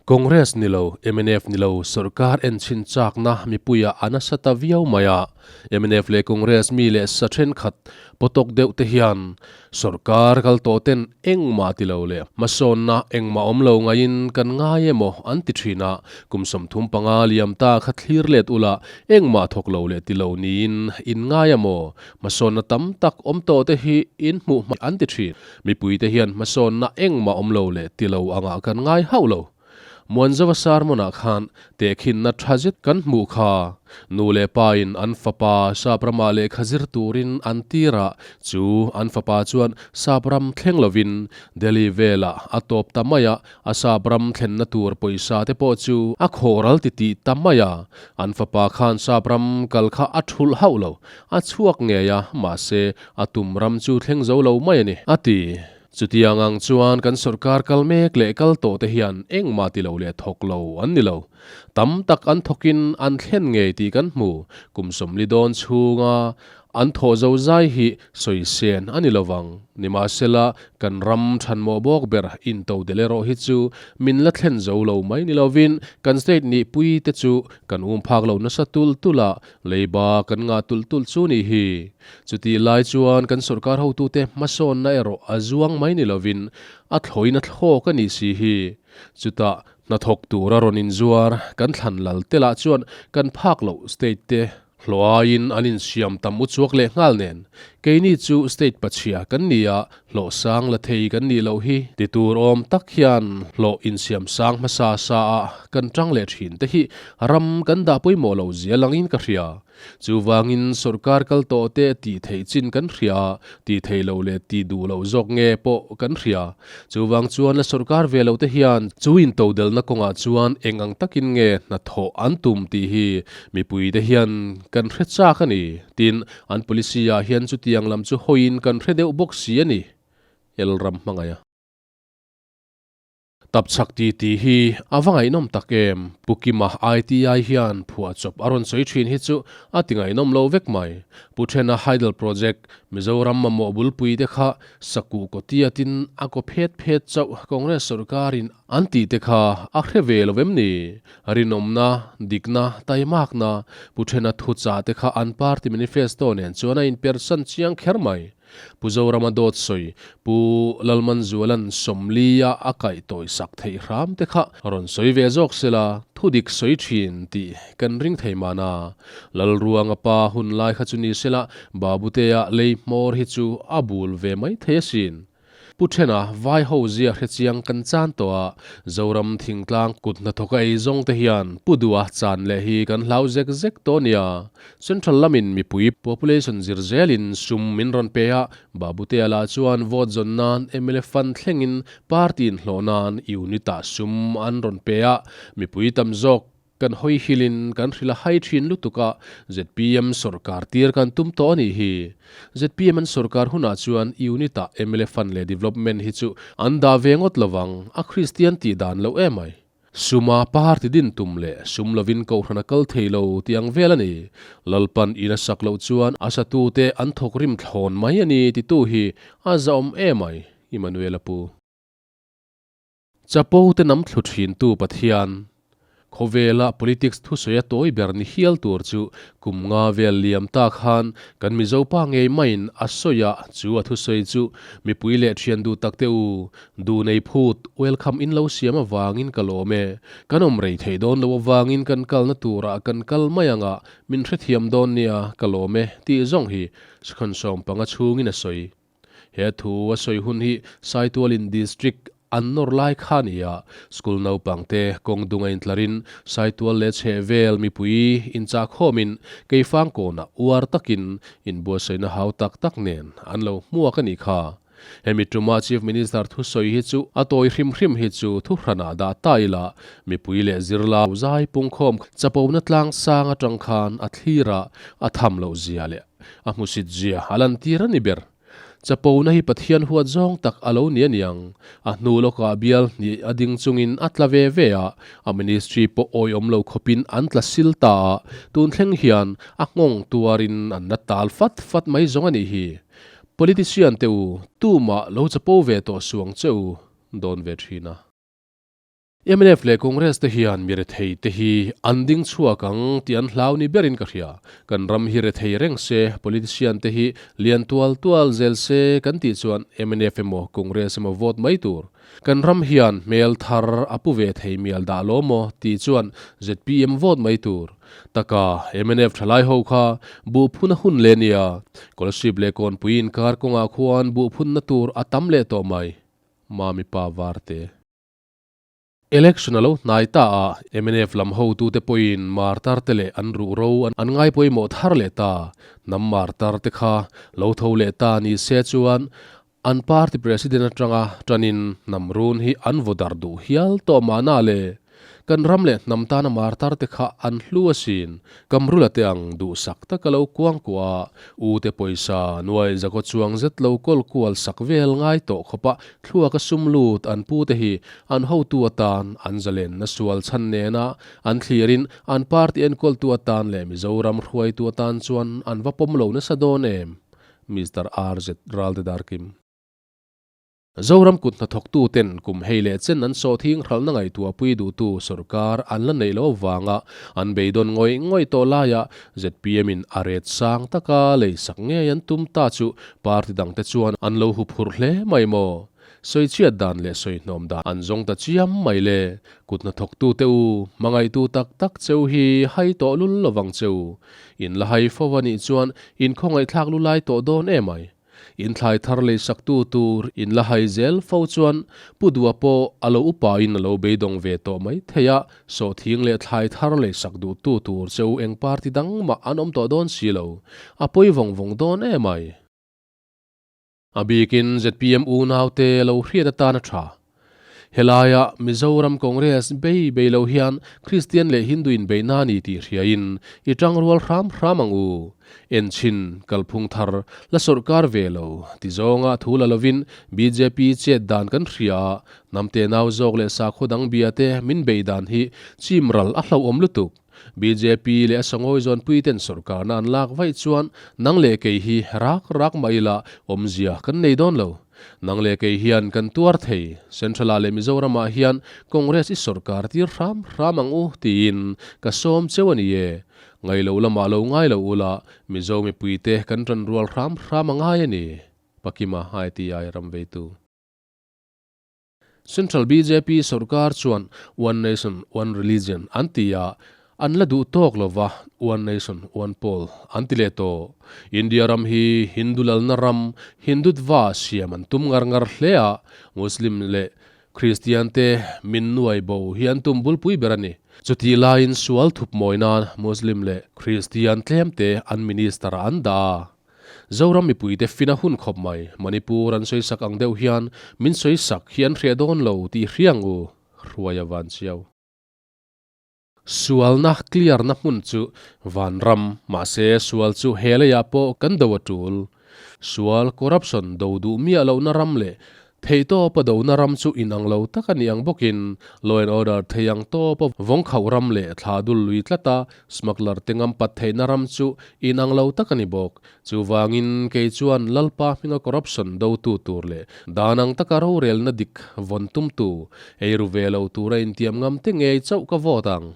Congress ni lo, mnf ni lo, sorkar enchhin chakna mipuiah a nasa ta viau mai a. Mnf leh Congress mi leh sa thenkhat pawtawk deuh te hian sorkar kal tawh ten engmah ti lo leh hmasawnna engmah awm lo ngaiin kan ngai emaw an ti thin a. Kum 35 liam ta kha thlir let ula engmah thawk lo leh ti lo niin in ngai emaw hmasawnna tam tak awm tawh te hi in hmuh hmaih an ti thin. Mipuite hian hmasawnna engmah awm lo leh ti lo angah kan ngai hauh lo. Muanzova sermon-ah khan tehkhinna tha zet kan hmuh kha. Nu leh pain an fapa sap ramah lehkha zir turin an tir a, chu an fapa chuan sap ram thleng lovin Delhi velah a tawp ta mai a, a sap ram thlenna tur pawisa te pawh chu a khawhral titih ta mai a. An fapa khan sap ram kal kha a thulh hauh lo. A chhuak ngei a, mahse a tum ram chu thleng zo lo mai a ni, a ti. Chutiang ang chuan kan sorkar kal mek leh kal tawh te hian engmah ti lo leh thawk lo an ni lo. Tam tak an thawkin an thlen ngei tih kan hmu. Kum 40 dawn chhunga an thawh zo zai hi sawi sen a ni lovang. Nimahsela, kan ram thanmawh bawk ber intodelh erawh hi chu min la thlen zo lo mai ni lovin kan state nihpui te chu kan um phak lo nasa tul tul a, Leiba kan ngah tulh tulh chu nih hi. Chutih lai chuan kan sorkar hotute hmasawnna erawh a zuang mai ni lovin a thlawin a thlawk a nih si hi. Chutah hnathawk tura rawn inzuar kan thlan lal te lah chuan kan phak loh state te hlawh aiin an insiam tam uchuak leh nghal nen keini chu state pachhia kan ni a, Hlawh sang la thei kan nih loh hi ti tur awm tak hian hlawh insiam sang hmasa sa a kan tang leh thin te hi ram kan dah pawimawh loh zia langin ka hria. Chuvangin sorkar kal tawh te tih theih chin kan hria, tih theih loh leh tih duh loh zawk nge pawh kan hria. Chuvang chuan la sorkar ve loh te hian chu intodelhna kawngah chuan eng ang takin nge hnathawh an tum tih hi mipui te hian kan hre chak a ni. Tin, an policy ah hian chutiang lam chu hawiin kan hre deuh bawk si a ni, Elram hmangaih a. Tapchhak ti ti hi a va ngaihnawm tak em? Pu Kima ITI hian phuahchawp a rawn sawi thin hi chu a ti ngaihnawm lo vek mai. Pu Thena Hydel Project, Mizoram mamawh bulpui te kha Sakuh kawtiatin a kaw phet phet chauh Congress sorkarin an tih te kha a hre ve lo em ni? Rinawmna, dikna, taimakna, Pu Thena thuchah te kha an party manifesto nen chuan a inpersan chiang kher mai. Pu Zorama dawt sawi, Pu Lalmanzuala'n 40 a a kaih tawi sak theih hram te kha rawn sawi ve zawk sela, thu dik sawi thin tih kan ring thei mahna. Lalruanga pa hun lai kha chu ni sela, Babutea lei hmawr hi chu a bul ve mai thei asin. Pu Thena, vai ho zia hre chiang kan chan tawh a, Zoram thingtlang kut hnathawka ei zawng te hian Pu Dua chan leh hi kan hlau zek zek tawh nia. Central lamin mipui population zir zelin sum min rawn pe a, Babutea lah chuan vote zawn nan mla fund thlengin party inhlawh nan unit ah sum an rawn pe a, mipui tam zawk Kan hawi hilin kan hrilh a hai thin lutuk a, zpm sorkar tir kan tum tawh a nih hi. Zpm an sorkar hunah chuan unit ah mla fund leh development hi chu an dah ve ngawt lovang, a Kristian tih dan loh emai. Suma party din tum leh sum lovin kohhran a kal thei lo tih ang vel a ni. Lalpan in a sak loh chuan a satute an thawk rim thlawn mai a ni titu hi a zahawm emai, Immanuel a pu. Chapo te nam thlu thintu Pathian. Khawvela politics thusawi a tawi ber ni hial tur chu kum nga vel liam ta khan kan Mizo pa ngei maiin a sawi a, chu a thusawi chu mipui leh thian duh tak te u, duh nei phut, welcome in lo siam avangin ka lawm e. Kan awm rei thei dawn lo avangin kan kalna turah kan kal mai anga min hrethiam dawn nia ka lawm e tih zawng hi Sikhawn 15 chhungin a sawi. He thu a sawi hun hi Saitualin District an nawr lai kha a ni a, school naupangte kawng dung a intlarin Saitual leh chhehvel mipui inchahkhawmin Keifang kawnah uar takin inbuatsaihna hau tak tak nen an lo hmuak a nih kha. Hemi tuma Chief Minister thusawi hi chu a tawi hrim hrim hi chu thuhranah dah ta ila, mipui leh zirla zai pungkhawm chapona tlang sang atang khan a thlir a, a tham loh zia leh A hmusit zia a lantir a ni ber. Chapona hi Pathian huat zawng tak a lo ni a niang. A hnu lawkah bial hnih a ding chungin a tla ve ve a, a ministry pawh awiawm lo khawpin an tla sil ta a, tun thleng hian a nghawng tuarin an la tal fat fat mai zawng a nih hi. Politician te u, tumah lo chapo ve tawh suang che u dawn ve thin a. Mnf leh Congress te hian mi rethei te hi an ding chhuak ang tih an hlau ni berin ka hria. Kan ram hi rethei reng se, politician te hi lian tual tual zel se kan tih chuan mnf emaw Congress emaw vote mai tur. Kan ram hian hmel thar a pu ve thei mial dah lo maw tih chuan zpm vote mai tur. Taka mnf thalai ho kha buh phun a hun leh nia. Scholarship leh kawnpui inkar kawngah khuan buh phunna tur a tam leh tawh mai. Mami pa Varte. Election a lo hnai ta a, mnf lam hotute pawhin martar te leh an ruhro an ngai pawimawh thar leh ta. Hnam martar te kha lo tho leh ta ni se chuan an party president atanga tanin hnam run hi an vaw darh duh hial tawh mahna le. Kan ram leh hnam tana martar te kha an hlu asin. Kamrula te ang duhsak taka lo kuang kuah a, u te pawisa nuai zakaw chuang zet lo kawl kual sak vel ngai tawh khawpa thluaka sum lut an pu te hi an hotu atan an zalenna sual chhan nena an thlirin an party enkawltu atan leh Mizoram hruaitu atan chuan an va pawm lo nasa dawn em? Mister RZ Raldedarkim. Zoram kut hnathawktu ten kum hei leh chen an sawhthing hralhna ngaihtuahpui duhtu sorkar an la neih loh avanga an beidawn ngawih ngawih tawh laia zpm in a ret sang taka lei sak ngei an tum ta chu party dangte chuan an lo huphurh hle mai maw? Sawichhiat dan leh sawihnawm dan an zawng ta chiam mai le. Kut hnathawktu te u, hmangaihtu tak tak cheu hi hai tawh lul lovang cheu. In la hai fo a nih chuan in khawngaihthlak lu lai tawh dawn emai. Inthlai thar lei saktu tur in la hai zel fo chuan Pu Dua pawh a lo upa in a lo beidawng ve tawh mai thei a, sawhthing leh thlai thar lei sak duhtu tur cheu eng party dang mah an awm tawh dawn si lo. A pawi vawng vawng dawn em ai. A bikin zpm unaute lo hriat atan a tha. Helaia Mizoram Congress bei bei lo hian Kristian leh Hindu inbeihna a ni tih hriain i tangrual hram hram ang u. Enchhin, kalphung thar, la sawrhkar ve lo, ti zawnga thu la lovin bjp chet dan kan hria a, hnamte nau zawk leh sakhaw dang bia te min beih dan hi chim ral a hlauhawm lutuk. Bjp leh a sangawi zawnpui ten sawrhkarna an lak vaih chuan nang leh kei hi rak rak mah ila awmzia kan nei dawn lo. Nang leh kei hian kan tuar thei. Central ah leh Mizoram ah hian Congress i sawrkar tir hram hram ang u tiin ka sawm cheu a ni e. Ngai lo lamah lo ngai lo ula Mizo mipuite kan tan rual hram hram a ngai a ni. Pakima ITI Ramveitu. Central bjp sorkar chuan One Nation, One Religion an ti a, an la duh tawk lo va, One Nation, One Poll an ti leh tawh. India ram hi Hindu lalna ram, Hindutva siam an tum ngar ngar hle a, Muslim leh Kristian te min nuai bo hi an tum bulpui ber a ni. Chutih laiin sual thup mawi nan Muslim leh Kristian tlemte an minister ah an dah a. Zoram mipuite fin a hun khawp mai. Manipur an sawisak ang deuh hian min sawisak hi an hriah dawn lo tih hriang u, Hruaia van chiau. Sualna clear na hmun chu vanram, mahse sual chu he leiah pawh kan do a tul. Sual, corruption, do duh miah lohna ram leh Theihtawpa dona ram chu inang lo tak a ni ang bawkin law and order thei ang tawpa vawng khauh ram leh thla dul lui tlata smuggler te ngam pat theihna ram chu inang lo tak a ni bawk. Chuvangin kei chuan Lalpa hminga corruption dotu tur leh dan ang taka rorelna dik vawn tumtu eiru ve lo tura intiam ngam te ngei chauh ka vote ang.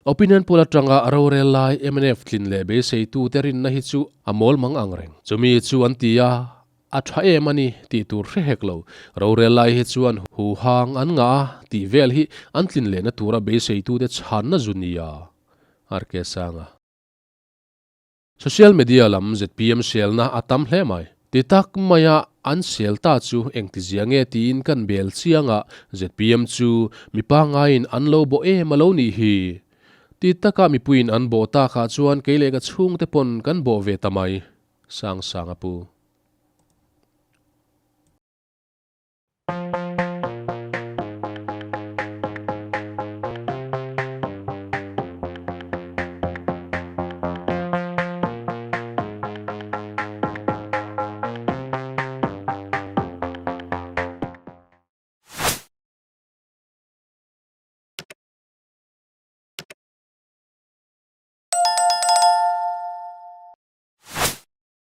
Opinion poll atanga rorel lai mnf tlin leh beiseitute rinna hi chu a mawl mang ang reng. Chumi chu an ti a, a tha em a ni tih tur hre hek lo. Rorel lai hi chuan hu hang an ngah a tih vel hi an tlin lehna tura beiseitute chhanna zu nia. RK Sanga. Social media lam zpm selna a tam hle mai. Ti tak maia an sel ta chu engtizia nge tiin kan bel chiang a, zpm chu mi pangaiin an lo bawh em a lo nih hi. Ti taka mipuiin an bawh takah chuan kei leh ka chhungte pawn kan bawh ve ta mai. Sang sang a pu.